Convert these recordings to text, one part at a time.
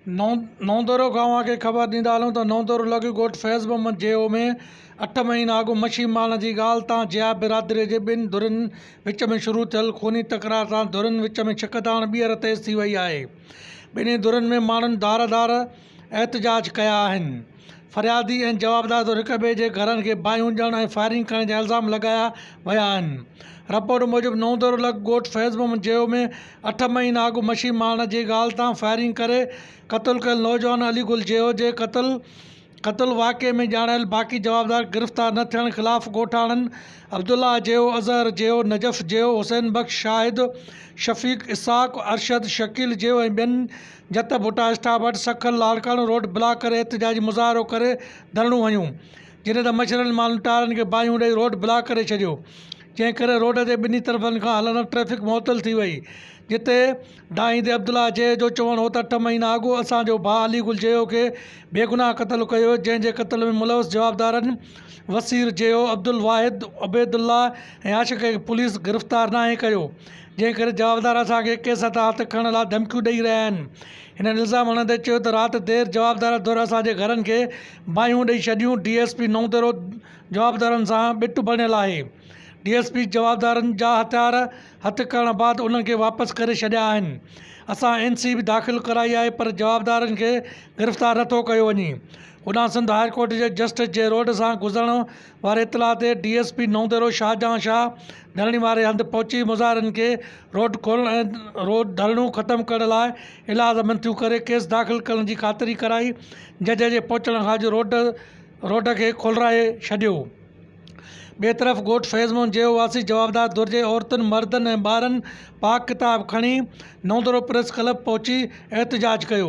نئون ديرو کان اوهان کي خبر ڏيندا هلون ته نئون ديرو لڳ ڳوٺ فيض محمد جيئو ۾ اٺ مهينا اڳ مڇي مارڻ جي ڳالهه تان جيا برادري جي ٻن ڌرين وچ ۾ شروع ٿيل خوني تڪرار تان ڌرين وچ ۾ ڇڪتاڻ ٻيهر تيز ٿي وئي آهي. ٻنهي ڌرين ۾ ماڻهن ڌار ڌار احتجاج ڪيا آهن. فريادي ۽ جوابدار ڌر هڪ ٻئي جي گهرن کي باهيون ڏيڻ ۽ فائرنگ ڪرڻ جا الزام لڳايا ويا آهن. رپورٽ موجب نئون ديرو لڳ ڳوٺ فيض محمد جيئو ۾ اٺ مهينا اڳ مڇي مارڻ جي ڳالهه تان فائرنگ ڪري قتل ڪيل نوجوان علي گل جيئو جي قتل قتل واقعي ۾ ڄاڻايل باقي جوابدار گرفتار نه ٿيڻ خلاف ڳوٺاڻن عبدالله جيئو، اظهر جيئو، نجف جيئو، حسين بخش، شاهد، شفيق، اسحاق، ارشد، شڪيل جيئو ۽ ٻين جت ڀٽا اسٽاپ وٽ سکر لاڙڪاڻو روڊ بلاڪ ڪري احتجاجي مظاهرو ڪري ڌرڻو هنيو جڏهن ته مڇريل ماڻهن ٽائرن کي باهيون ڏئي روڊ بلاڪ ڪري ڇڏيو جنهن ڪري روڊ تي ٻنهي طرفن کان هلندڙ ٽريفڪ معطل ٿي وئي جتي دانهيندي عبدالله جيئو جو چوڻ هو ته اٺ مهينا اڳ اسان جو ڀاء علي گل جيئو کي بيگناهه قتل ڪيو ويو جنهن جي قتل ۾ ملوث جوابدارن وسير جيئو، عبدالواحد، عبيدالله ۽ عاشق کي پوليس گرفتار ناهي ڪيو جنهن ڪري جوابدار اسان کي ڪيس تان هٿ کڻڻ لاء ڌمڪيون ڏئي رهيا آهن. هنن الزام هڻندي چيو ته رات دير جوابدار ڌر اسان جي گهرن کي باهيون ڏئي ڇڏيون، ڊي ايس پي نئون ديرو جوابدارن سان ٻٽ بڻيل آهي، ڊي ايس پي جوابدارن جا هٿيار هٿ ڪرڻ بعد انهن کي واپس ڪري ڇڏيا آهن، اسان اين سي به داخل ڪرائي آهي پر جوابدارن کي گرفتار نٿو ڪيو وڃي. هوڏانهن سنڌ هاء ڪورٽ جي جسٽس جي روڊ سان گذرڻ واري اطلاع تي D S P Naudero Shahjahan Shah ڌرڻي واري هنڌ پهچي مظاهرين کي روڊ کولڻ ۽ روڊ ڌرڻو ختم ڪرڻ لاء ايلاز منٿيون ڪري ڪيس داخل ڪرڻ جي خاطري ڪرائي جج جي پهچڻ کان اڳ روڊ روڊ کي کولرائي ڇڏيو. ٻئي طرف ڳوٺ فيض محمد جيئو واسي جوابدار ڌر جي عورتن، مردن ۽ ٻارن پاڪ ڪتاب کڻي نئون ديرو پريس ڪلب پهچي احتجاج ڪيو،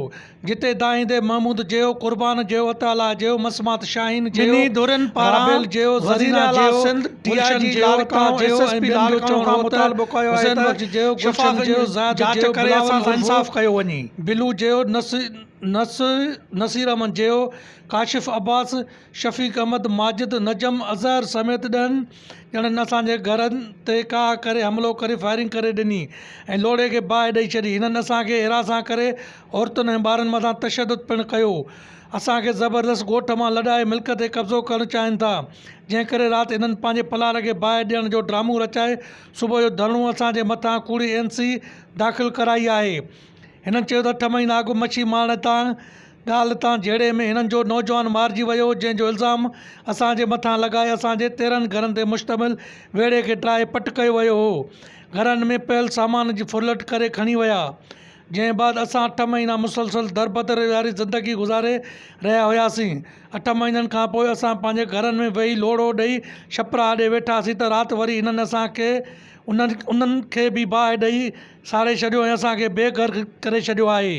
جتي دانهيندي محمود جيئو، قربان جيئو، عطا الله جيئو، مسمات شاهين جيئو، ٻنهي ڌرين پاران رابيل جيئو، وزير زرينا اعليٰ جيئو، سنڌ، ڊي I گلشن جي جيئو، عطا لاڙڪاڻو، جيئو ايس ايس ۽ پي ٻين جو لاڙڪاڻو چوڻ کان هو ته مطالبو ڪيو آهي حسين ته بخش جيئو، گلشن شفاف جيئو، زاهد جاچ جيئو، ڪري بلاول اسان سان عرف انصاف ڪيو وڃي. بلو جيئو، نصير احمد جيئو، ڪاشف عباس، شفيق احمد، ماجد، نجم، اظهر سميت ڏهن ڄڻن اسان جي گهرن تي ڪاهه ڪري حملو ڪري فائرنگ ڪري ڏني ۽ لوڙهي کي باهه ڏئي ڇڏي. هنن اسان کي هراسان ڪري عورتن ۽ ٻارن مٿان تشدد پڻ ڪيو. اسان کي زبردست ڳوٺ مان لڏائي ملڪ تي قبضو ڪرڻ چاهين ٿا. جنهن ڪري رات هنن پنهنجي پلار کي باهه ڏيڻ جو ڊرامو رچائي صبح جو ڌرڻو اسان جي مٿان ڪوڙي اين سي داخل ڪرائي آهي. هنن چيو ته اٺ مهينا اڳ مڇي مارڻ تان ڳالهه تان جهيڙي ۾ هنن جو نوجوان مارجي ويو جنهن جو الزام اسان جي مٿان لڳائي اسان جي 13 گهرن تي مشتمل ويڙهي کي ڊاهي پٽ ڪيو ويو هو گهرن ۾ پيل سامان جي ڦرلٽ ڪري کڻي ويا جنهن بعد اسان اٺ مهينا مسلسل دربدر واري زندگي گذاري رهيا هياسين اٺ مهينن کان پوء اسان پنهنجي گهرن ۾ ويهي لوڙهو ڏئي ڇپرا اڏي ويٺاسين ته رات وري هنن اسان کي انهن کي به باهه ڏئي ساڙي ڇڏيو ۽ اسان کي بي گهر ڪري ڇڏيو آهي.